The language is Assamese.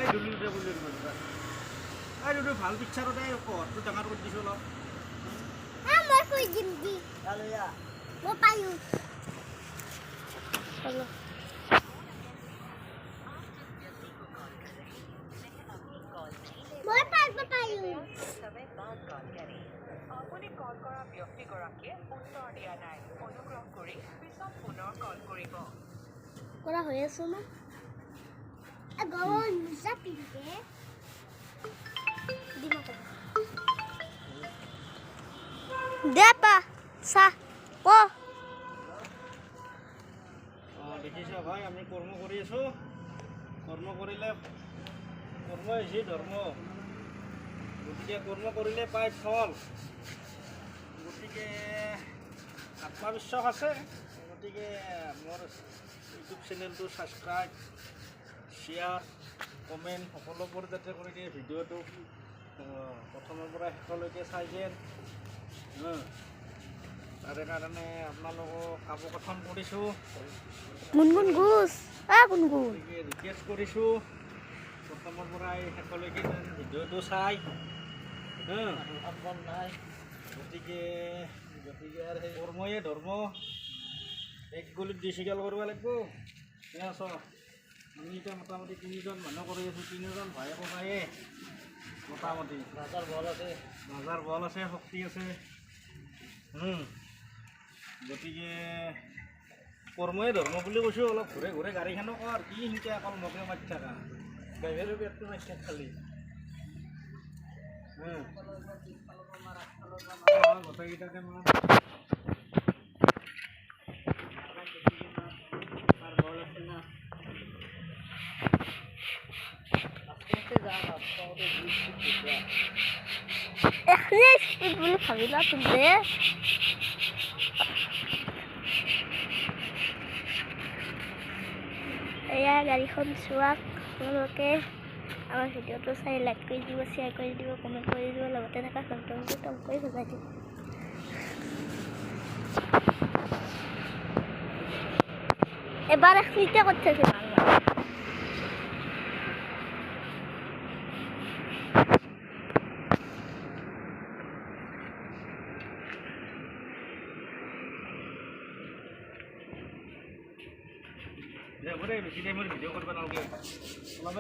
এই দুলুতে বুলি। এই দুলু, ভাল পিকচাৰতে পোহৰটো ডাঙৰ কৰি দিছোঁ অলপ। মই কৈ দিম দি। মই পালো। চলো। মই পাৰিব পাৰো। আপুনি কল কৰা ব্যক্তিগৰাকীয়ে উত্তৰ দিয়া নাই। অনুগ্ৰহ কৰি পিছত পুনৰ কল কৰিব। কৰা হৈ আছো ন। গৰম মোজা পিন্ধে দিম আকৌ। দে পা চাহ ক। অঁ, দেখিছা ভাই, আমি কৰ্ম কৰি আছোঁ। কৰ্ম কৰিলে, কৰ্ম হৈছে ধৰ্ম। গতিকে কৰ্ম কৰিলে পায় ফল। গতিকে আত্মবিশ্বাস আছে। গতিকে মোৰ ইউটিউব চেনেলটো ছাবস্ক্ৰাইব, শ্বেয়াৰ, কমেণ্ট সকলোবোৰ যাতে কৰি দিয়ে। ভিডিঅ'টো প্ৰথমৰ পৰা শেষলৈকে চাই যেন, তাৰে কাৰণে আপোনালোকক কাপোৰ কৰিছোঁ। গুণগুণ গুচ আ গুণগুণ। গতিকে ৰিকুৱেষ্ট কৰিছোঁ, প্ৰথমৰ পৰাই শেষলৈকে যেন ভিডিঅ'টো চাই। গতিকে গতিকে আৰু সেই কৰ্ময়ে ধৰ্ম। এক গুলিত দুই চিকাৰ কৰিব লাগিব। এয়া চ, আমি এতিয়া মোটামুটি তিনিজন মানুহ কৰি আছোঁ। তিনিজন ভায়ে ককায়ে মোটামুটি। বাজাৰ বল আছে। বাজাৰ বল আছে, শক্তি আছে। গতিকে কৰ্ময়ে ধৰ্ম বুলি কৈছোঁ। অলপ ঘূৰে ঘূৰে গাড়ীখনো কৰ। কি সিনকে অকল মোকে মাতি থাকা? ড্ৰাইভাৰৰ পেটটো মাৰি থাক খালি। গোটেইকেইটাকে মাৰ। তাৰ বল আছে না। আস্তে আস্তে যা, ৰাস্তাতে দুই স্পীড বেছি। এখনে স্পীড বুলি ভাবিলা তুমি। এয়া গাড়ীখন চোৱাক। আপোনালোকে আমাৰ ভিডিঅ'টো চাই লাইক কৰি দিব, শ্বেয়াৰ কৰি দিব, কমেণ্ট কৰি দিব, লগতে থকা ঘণ্টাটো টং কৰি বজাই দিব। এবাৰ এখিনিতে কৰি থৈছোঁ ভাল। দে, বেছি টাইমৰ ভিডিঅ' কৰিব নালাগে অলপ।